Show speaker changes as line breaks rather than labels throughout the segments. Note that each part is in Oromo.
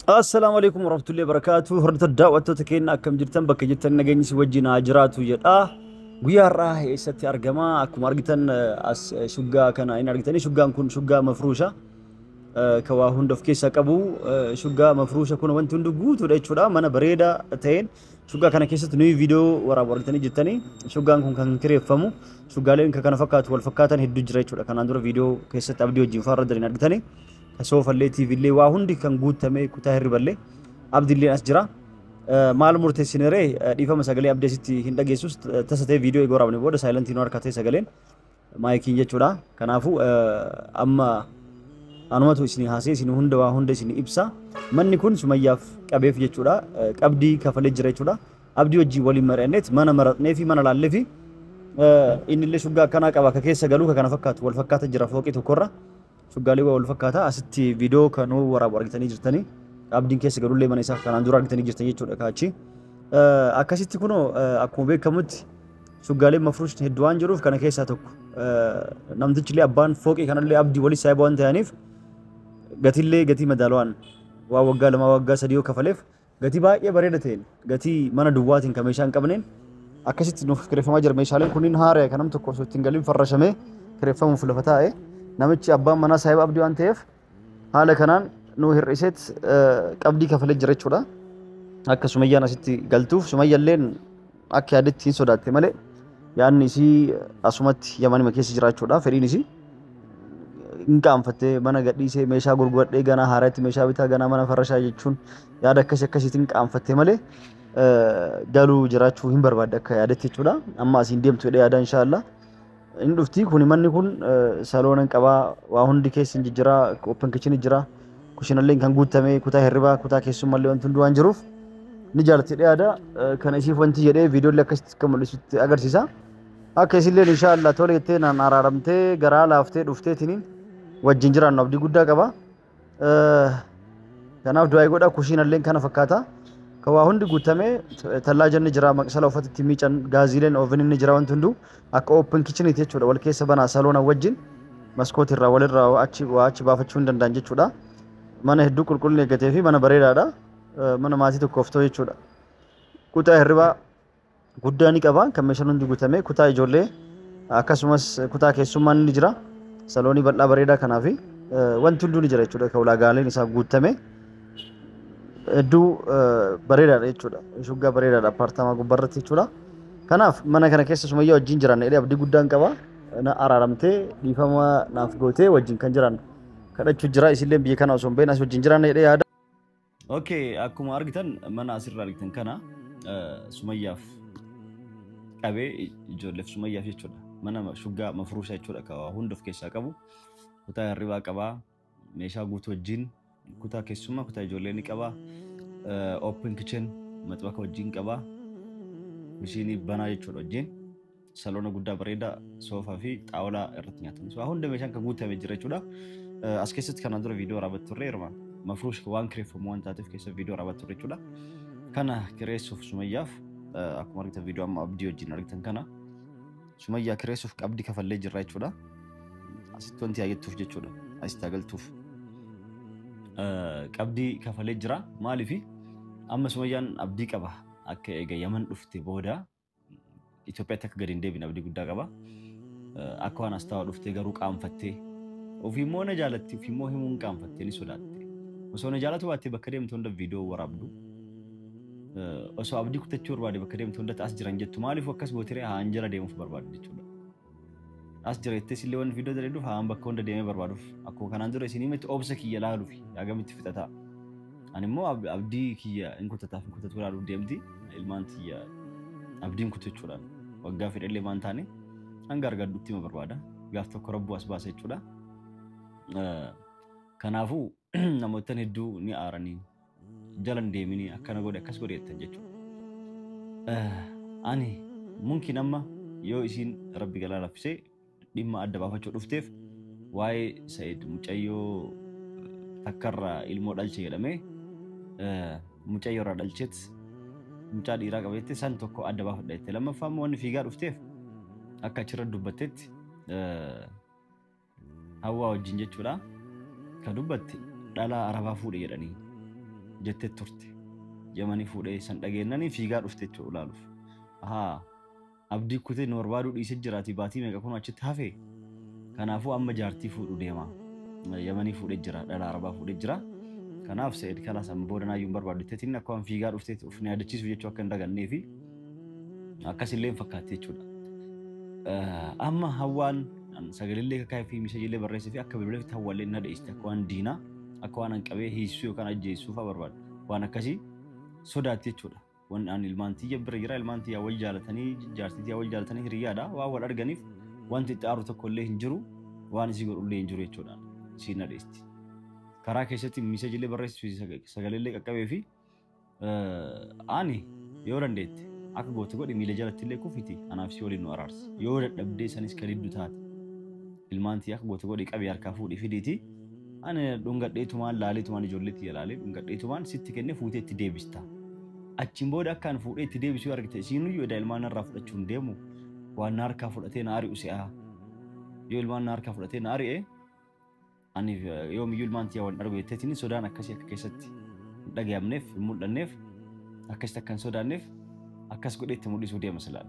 Assalaamu alaikum warahmatullahi wabarakatuh. Hordoftoota daawwattoota keenya akkam jirtan bakka jirtan nageenyi si wajjin haa jiraatu jedha. Guyyaa har'aa eessatti argama? Akkuma argitan as shuggaa kana hin argitanii shuggaan kun shuggaa mafruusha kan waa hunda of keessaa qabu shuggaa mafruusha kun wanti hundi guutuudha jechuudha. Mana bareedaa ta'een shuggaa kana keessatti nuyi viidiyoo waraabu argitanii jirtanii shuggaan kun kan kireeffamu shuggaaleen kan kana fakkaatu wal fakkaatan hedduu jira jechuudha. Kanaan dura viidiyoo keessatti abdii wajjin faarra dareen argitanii. Soofallee TVllee waa hundi kan guutame kutaa hirriballee abdiilleen as jira. Maal murteessine ree dhiifama sagalee abdii asitti hin dhageessus tasa ta'e viidiyoo eegoo waraabne booda saayilantiin harka ta'e sagaleen maayikiin jechuudha. Kanaafuu amma anumatu isin haasee isin hunda waa hunda isin ibsa. Manni kun Sumayyaaf qabeef jechuudha. Qabdii kafalee jira jechuudha. Abdii wajjin waliin mari'anneet mana maratnee fi mana laallee fi innillee shuggaa akkanaa qaba akka keessa galuu ka kana fakkaatu wal fakkaata jira fooqii tokkorra. Shuggaalee wal fakkaata asitti viidiyoo kan waraabu argitanii jirtanii abdiin keessa galullee mana isaa kanaan dura argitanii jirtan jechuudha kaachi. Akkasitti kunoo akkuma beekamutti shuggaaleen mafruush hedduu waan jiruuf kana keessaa tokko namtichillee abbaan fooqii kanallee abdii walii saayiba waan ta'aniif gatillee gatii madaalawaan waa waggaa 2 waggaa 3 yoo kafaleef gatii baay'ee bareeda ta'een gatii mana duwwaatiin kan meeshaa hin qabneen akkasitti nuuf kireeffamaa jira. Meeshaaleen kunniin haaraya kan nam tokko osoo ittiin galiin farrashamee kireeffamuuf lafa taa'e. Namichi abbaan manaa saahiba abdii waan ta'eef haala kanaan nu hir'iseet qabdii kafalee jira jechuudha. Akka Sumayyaan asitti galtuuf Sumayyalleen akka yaadetti hin sodaatte malee yaadni isii asumatti Yamanima keessa jiraachuudha. Fedhiin isii hin qaanfattee mana gadhiisee meeshaa gurguradhee ganaa haaraatti meeshaa bitaa ganaa mana farrashaa jechuun yaada akkasii akkasiitiin qaanfatte malee galuu jiraachuu hin barbaadde akka yaadetti jechuudha. Amma asiin deemtu jedhee yaada inshaallah. Inni dhufti kuni manni kun saloona qabaa waa hundi keessa hin jijjiraa open kitchen jira kushinallee kan guutame kutaa hirribaa kutaa keessummallee wanti hundi waan jiruuf ni jaalatti jedhee yaada kana isiif wanti jedhee viidiyoolee akkasitti kan mul'isutti agarsiisa. Akka isillee inshaallah tole jettee naan araaramtee garaa laaftee dhufteetiniin wajjin jiraannu abdii guddaa qaba. Kanaaf du'aa godha kushinallee kana fakkaata. Kan waa hundi guutame tallaajanni jira maqsala uffata itti miican gaaziileen ooveniin ni jira wanti hunduu akka open kitcheniiti jechuudha wal keessa banaa saloona wajjin maskooti irraa walirraa achi waa achi baafachuu hin danda'an jechuudha. Mana hedduu qulqullina eeggatee fi mana bareedaadha. Mana maatii tokkoof ta'u jechuudha. Kutaa hirribaa guddaa ni qaba kan meeshaan hundi guutame kutaa ijoollee akkasumas kutaa keessummaan ni jira. Saloonii bal'aa bareedaa kanaafi wanti hunduu ni jira jechuudha kan ulaagaaleen isaa guutame. Hedduu bareedaadha jechuudha. Shuggaa bareedaadha appaartaamaa gubbaarratti jechuudha. Kanaaf mana kana keessa Sumayyaa wajjin jiraanna jedhee abdii guddaan qaba. Na araaramtee dhiifama naaf gootee wajjin kan jiraannu kadhachuu jira. Isillee biyya kana osoo hin bahin as wajjin jiraanna jedhee yaada. Okay, akkuma argitan mana asirraa argitan kana Sumayyaaf qabee ijoolleef Sumayyaaf jechuudha. Mana shuggaa mafruusha jechuudha kan hunda of keessaa qabu. Kutaa hirribaa qabaa, meeshaa guutuu wajjin, kutaa keessummaa, kutaa ijoollee ni qabaa, open kitchen maxbaka wajjin qabaa, kushiinii banaa jechuudha wajjin, saloona guddaa bareedaa, soofaa fi xaawulaa irratti nyaatan. Waa hunda meeshaan kan guutame jira jechuudha. As keessatti kanaan dura viidiyoo waraabaa turre yeroo mafruush waan kireeffamu waan taateef keessa viidiyoo waraabaa turre jechuudha. Kana kireessuuf Sumayyaaf akkuma argitan viidiyoo amma abdii wajjin argitan kana Sumayyaa kireessuuf qabdii kafallee jirra jechuudha. Asitti wanti yaayettuuf jechuudha. Asitti agaltuuf. Qabdii kafalee jira. Maaliif amma Sumayyaan abdii qaba akka eega Yaman dhufte booda Itoophiyaatti akka gadi hin deebine abdii guddaa qaba. Akka waan as taa'aa dhuftee garuu qaanfattee ofiimmoo na jaalatti ofiimmoo himuun qaanfattee ni sodaatte. Osoo na jaalatu baattee bakka deemtu hunda viidiyoo waraabdu. Osoo abdii kutachuu barbaade bakka deemtu hundatti as jiran jettu maaliif akkas gootiree haan jala deemuuf barbaaddu jechuudha. As jira jettees illee wanni viidiyoo dalaguuf haan bakka hunda deemee barbaaduuf akkuma kanaan dura isin himetti obsa kiyya laaluuf hagamitti fixataa. Ani immoo abdii kiyya hin kutataaf hin kutatu laaluuf deemti ilmaan tiyya abdiin kutachuudhaan waggaa fedhallee waan taane hanga argadhutti hima barbaada. Gaaf tokko rabbuu as baasa jechuudha. Kanaafuu namoottan hedduu ni aaranii jalan deeminii akkana godhe akkas godhe jettan jechuudha. Ani mumkin amma yoo isiin rabbi galaa laffisee dhimma adda baafachuu dhufteef waa'ee Sa'id mucayyoo takkarraa ilmoo dhalche jedhamee mucayyoo irraa dhalcheet mucaa dhiiraa qabeette san tokko adda baafadha jette. Lammaffaa immoo wanni fiigaa dhufteef akka achirra dubbattetti Hawwaa wajjin jechuudha. Ka dubbatte dhalaa Arabaa fuudhe jedhanii. jettee turte. Yamanii fuudhee san dhageenyanii fiigaa dhufte jechuudha ilaaluuf. Ahaa abdii kutee nu barbaaduu dhiisee jiraati baatii meeqa kun achitti hafe. Kanaafuu amma jaartii fuudhu deema. Yamanii fuudhee jira, dhala arabaa fuudhee jira. Kanaaf Se'id kalaas amma booda naayyuu hin barbaadu jetteetiin akka waan fiigaa dhuftee of ni yaadachiisu jechuu akka hin dagannee fi akkasillee hin fakkaatti jechuudha. Amma hawwaan sagalee kakaa'ee fi miseejillee barreessee fi akka bilbileetti hawwaallee na dheessite akka waan diinaa akka waan hanqabee hiisuu yookaan ajjeesuu fa'aa barbaadu. Waan akkasii sodaatti jechuudha. Waan ani ilmaan tiyya bira jira, ilmaan tiyya wal jaalatanii, jaartii tiyya wal jaalatanii hiriyyaadha. Waan wal arganiif wanti itti aaru tokko illee hin jiru, waan isii godhu illee hin jiru jechuudha. Isiin na dheesti. Karaa keessatti miseejillee barreessuu fi sagalee qaqqabee fi ani yoo dandeette akka goote godhi miila jalatti illee kufiti anaaf si waliin nu araarsi. Yoo dadhabdee sanis kan hiddu taate ilmaan tiyya akka goote godhi qabii harkaa fuudhii fidiiti. Ani dhungadheetumaan laaleetumaan ijoollee tiyya laalee dhungadheetumaan sitti kennee fuutee itti deebista. Achiin booda akka ani fuudhee itti deebisuu argite isiinuyyuu edaa ilmaan narraa fudhachuu hin deemu waan na harkaa fudhatee na ari'u se'aa. Yoo ilmaan na harkaa fudhatee na ari'e ani yoomiyyuu ilmaan tiyya waan argu jetteetiin sodaan akkasii akka keessatti hin dhagayamneef hin mul'anneef akkasitti akka hin sodaanneef akkas godhee itti mul'isuu deema silaan.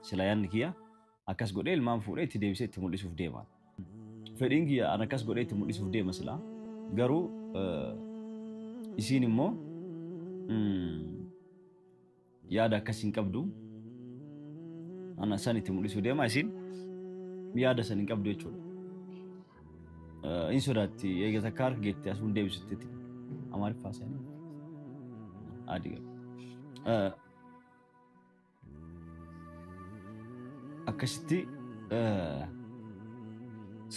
Sila yaadni kiyya akkas godhee ilmaan fuudhee itti deebisee itti mul'isuuf deema. Fedhiin kiyya an akkas godhee itti mul'isuuf deema silaa. Garuu isiin immoo yaada akkas hin qabdu. Ana san itti mul'isuu deema isiin yaada san hin qabdu jechuudha. In sodaatti eega takka harka geette asuun deebisutti Amaariffaa seenaa adii galu. Akkasitti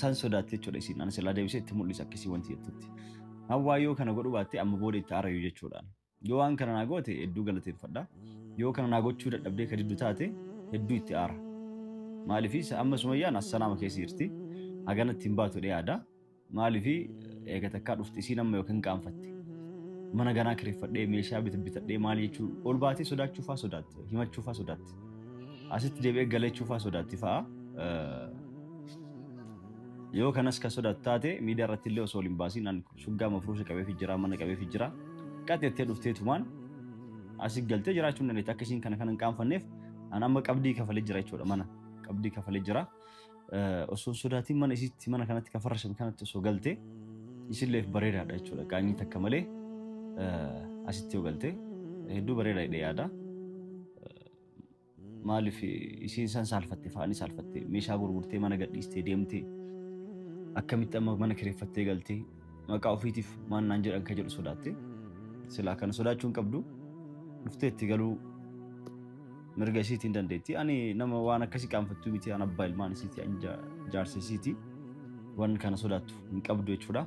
san sodaatti jechuudha isiin. Ani silaa deebisee itti mul'isa akkasii wanti jettutti. Hawwaa yoo kana godhuu baatte amma booda itti aarayu jechuudha. Yoo waan kana naa goote hedduu galateeffadha. Yoo kana naa gochuu dadhabdee ka diddu taate hedduu itti aara. Maaliif amma Sumayyaan as sanaama keessa jirti. Haganatti hin baatu yaada. Maaliif eega takkaa dhufti isiin amma yookiin qaanfatte. Mana ganaa kireeffadhee meeshaa bitadhee maal jechuu ol baatee sodaachuu fa'aa sodaatti. Himachuu fa'aa sodaatti. Asitti deebi'ee galachuu fa'aa sodaatti fa'aa. Yoo kanas kan sodaattu taate miidiyaa irratti illee osoo hin baasiin ani shuggaa mafruusha qabeef jira, mana qabeef jira. Qaxxeettee dhufteetumaan asii galtee jiraachuu hin dandeetti. Akka isiin kana kana hin qaanfanneef ani amma qabdii kafalee jira jechuudha mana. Qabdii kafalee jira. Osoo sodaatiin mana isiitti mana kanatti kan farrashame kanatti osoo galtee isilleef bareedaadha jechuudha. Qaanyii takka malee asitti yoo galte hedduu bareedaa jedhee yaada. Maaliif isiin san saalfatte fa'anii saalfatte meeshaa gurgurtee mana gadhiistee deemtee akkamitti amma mana kireeffattee galtee maqaa ofiitiif maal naan jedhan kan jedhu sodaatte. Silaa kana sodaachuu hin qabdu dhuftee itti galuu mirga isiitiin dandeetti. Ani nama waan akkasii qaanfattuu miti, an abbaa ilmaan isiiti, an jaarsa isiiti. Waan kana sodaattu hin qabdu jechuudha.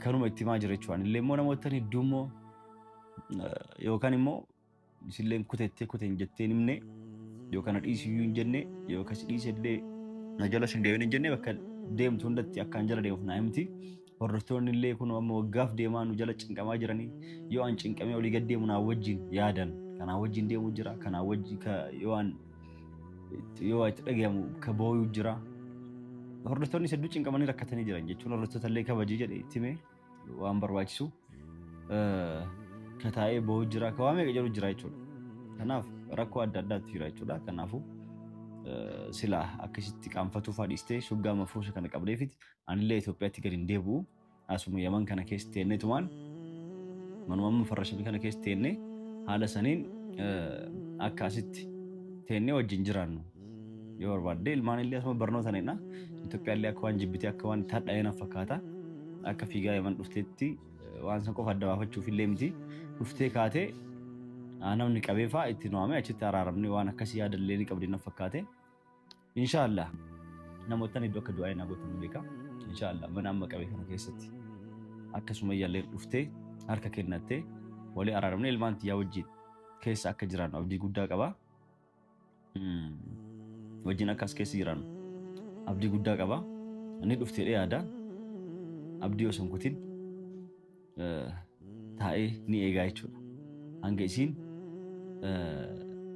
Kanuma itti himaa jira jechuudha. Anillee immoo namoota hedduu immoo yookaan immoo isillee kutettee kuteen jettee hin himne yookaan dhiisiyyuu hin jenne yookaan si dhiisellee na jala sin deebiin hin jenne bakka deemtu hundatti akkaan jala deemuuf naa himti. Hordoftoonni illee kun amma waggaaf deemaa nu jala cinqamaa jiranii yoo an cinqamee olii gad deemu naa wajjin yaadan kanaa wajjin deemu jira kanaa wajjin yoo an yoo itti dhagayamu ka booyuu jira. Hordoftoonni hedduu cinqamanii rakkatanii jiran jechuun hordoftoota illee kabajii jedhe itti hime waan barbaachisu ka taa'ee booyuu jira ka waa meeqa jedhu jira jechuudha. Kanaaf rakkoo adda addaatu jira jechuudha. Kanaafuu silaa akkasitti qaanfatuu fa'aa dhiistee shuggaa mafruusha kana qabdeefiti anillee Itoophiyaatti gadi hin deebi'u. Asuma Yaman kana keessa teenneetumaan manuma amma farrashamii kana keessa teennee haala saniin akka asitti teennee wajjin jiraannu. Yoo barbaadde ilmaan illee asuma barnoota neenna. Itoophiyaallee akka waan jibbitee akka waan itti hadhaa'ee na fakkaata. Akka fiigaa Yaman dhufteetti waan san qofa adda baafachuuf illee miti. Dhuftee kaatee namni qabee fa'aa itti no'ame achitti araaramne waan akkasii yaadallee ni qabdi na fakkaate. Inshaallah namoota iddoo akka du'aa naa gootan beeka. Inshaallah mana amma qabee kana keessatti akkasuma iyyaallee dhuftee harka kennattee walii araaramne ilmaan tiyyaa wajjin keessa akka jiraannu abdii guddaa qaba. Wajjin akkas keessa jiraannu abdii guddaa qaba. Inni dhuftee yaada abdii osoo hin kutin taa'ee ni eegaa jechuudha. Hanga isiin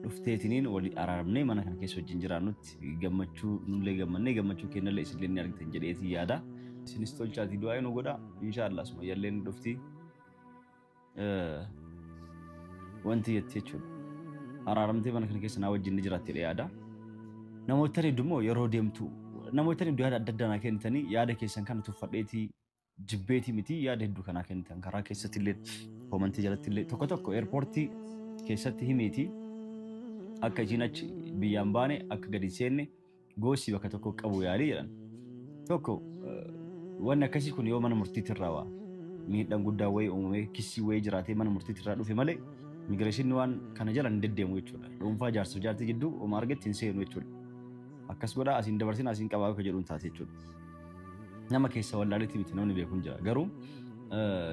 dhufteetiniin walii araaramnee mana kana keessa wajjin jiraannutti gammachuu nullee gammannee gammachuu kennallee isinillee ni argitan jedheetii yaada. Isinis tolchaatii du'aa nu godha. Inshaallah Sumayyaallee ni dhufti. Wanti jettee jechuudha. Araaramtee mana kana keessa naa wajjin ni jiraatti jedhee yaada. Namoota hedduu immoo yeroo deemtu namoota hedduu yaada adda addaa naa kennitanii yaada keessan kana tuffadheetii jibbeetii miti, yaada hedduu kanaa kennitan karaa keessatti illee, comment jalatti illee. Tokko tokko airport keessatti himiiti, akka ishiin achi biyyaan baane, akka gadi seenne goosii bakka tokko qabu yaalii jedhan. Tokko wanni akkasii kun yoo mana murtiitirraa waa miidhaan guddaa wayii uumamee, kissii wayii jiraatee mana murtiitirraa dhufe malee, immigration waan kana jala hin deddeemu jechuudha. Dhuunfaa jaarsaaf jaartii jidduu homaa argatti hin seenu jechuudha. Akkas godhaa, asiin dabarsin, asiin qabaa akka jedhuun taate jechuudha. Nama keessa wallaaleetti miti, namni beeku hin jira. Garuu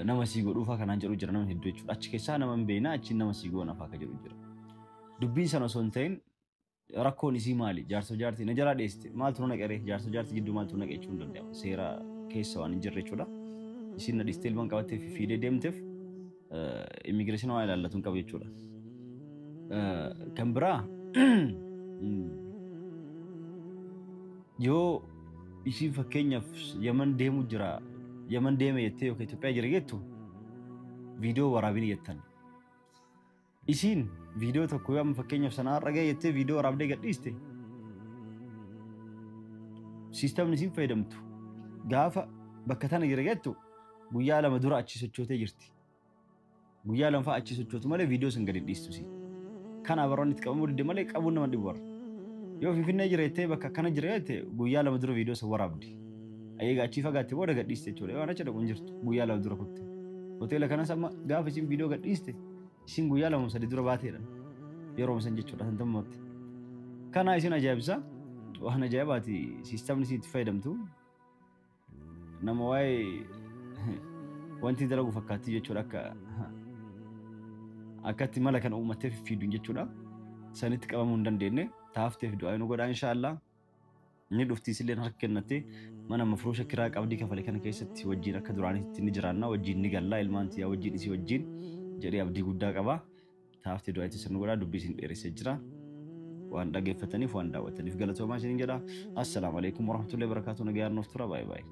nama sii godhuufaa kanaan jedhu jira namni hedduu jechuudha. Achi keessaa nama hin beekna, achiin nama sii goona fa'aa akka jedhu jira. Dubbiin sana osoo hin ta'in, rakkoon isii maali? Jaarsaaf jaartii na jalaa dheessite, maaltu na qeree? Jaarsaaf jaartii jidduu maaltu na qeechuu hin danda'amu. Seera keessa waan hin jirre jechuudha. Isiin na dhiistee ilmaan qabattee fi fiidee deemteef immigration waan ilaallatu hin qabu jechuudha. Kan biraa, yoo isiin fakkeenyaaf Yaman deemu jira, Yaman deeme jettee yookaan Itoophiyaa jira jettu, viidiyoo waraabini jettan. Isiin viidiyoo tokko yoo amma fakkeenyaaf sanaa har'a ga'e jettee viidiyoo waraabdee gadhiiste, systemni isiin fayyadamtu gaafa bakka tana jira jettu guyyaa 2 dura achi sochootee jirti. Guyyaa 2 fa'aa achi sochootu malee viidiyoo sun gadi dhiistu si. Kana baroonni itti qabamuu didde malee qabuun nama dhibu warra. Yoo Finfinnee jira jettee, bakka akkana jira jette, guyyaa 2 dura viidiyoo sun waraabdi. Egaa achii fagaatte booda gadhiiste jechuudha. Yoo achi dhaqu hin jirtu, guyyaa 2 dura kutte. Hoteela kanas amma gaafa isiin viidiyoo gadhiiste isiin guyyaa 2 3 dura baateedha. Yeroo san jechuudha santamatti. Kana isin ajaa'ibsa. Waan ajaa'ibaati systemni isin itti fayyadamtu. Nama waa'ee wanti dalagu fakkaatti jechuudha, akka akkatti mala kana uummattee fiiduun jechuudha. Sanitti qabamuu hin dandeenye taafteef du'aa nu godhaa, inshaallah. Inni dhuftii isilleen harka kennattee mana mafruusha kiraa qabdii kafale kana keessatti wajjin akka duraanitti ni jiraanna, wajjin ni gallaa, ilmaan tiyyaa wajjin, isii wajjin jedhee abdii guddaa qaba. Taaftee du'aa itti nu godhaa, dubbii isin dheeressee jira. Waan dhaggeeffataniif, waan daawwataniif galatoomaa isiniin jedha. Assalaamu alaikum warahmatullahi wabarakatuh. Nagaan nuuf tura. Baay'ee baay'ee.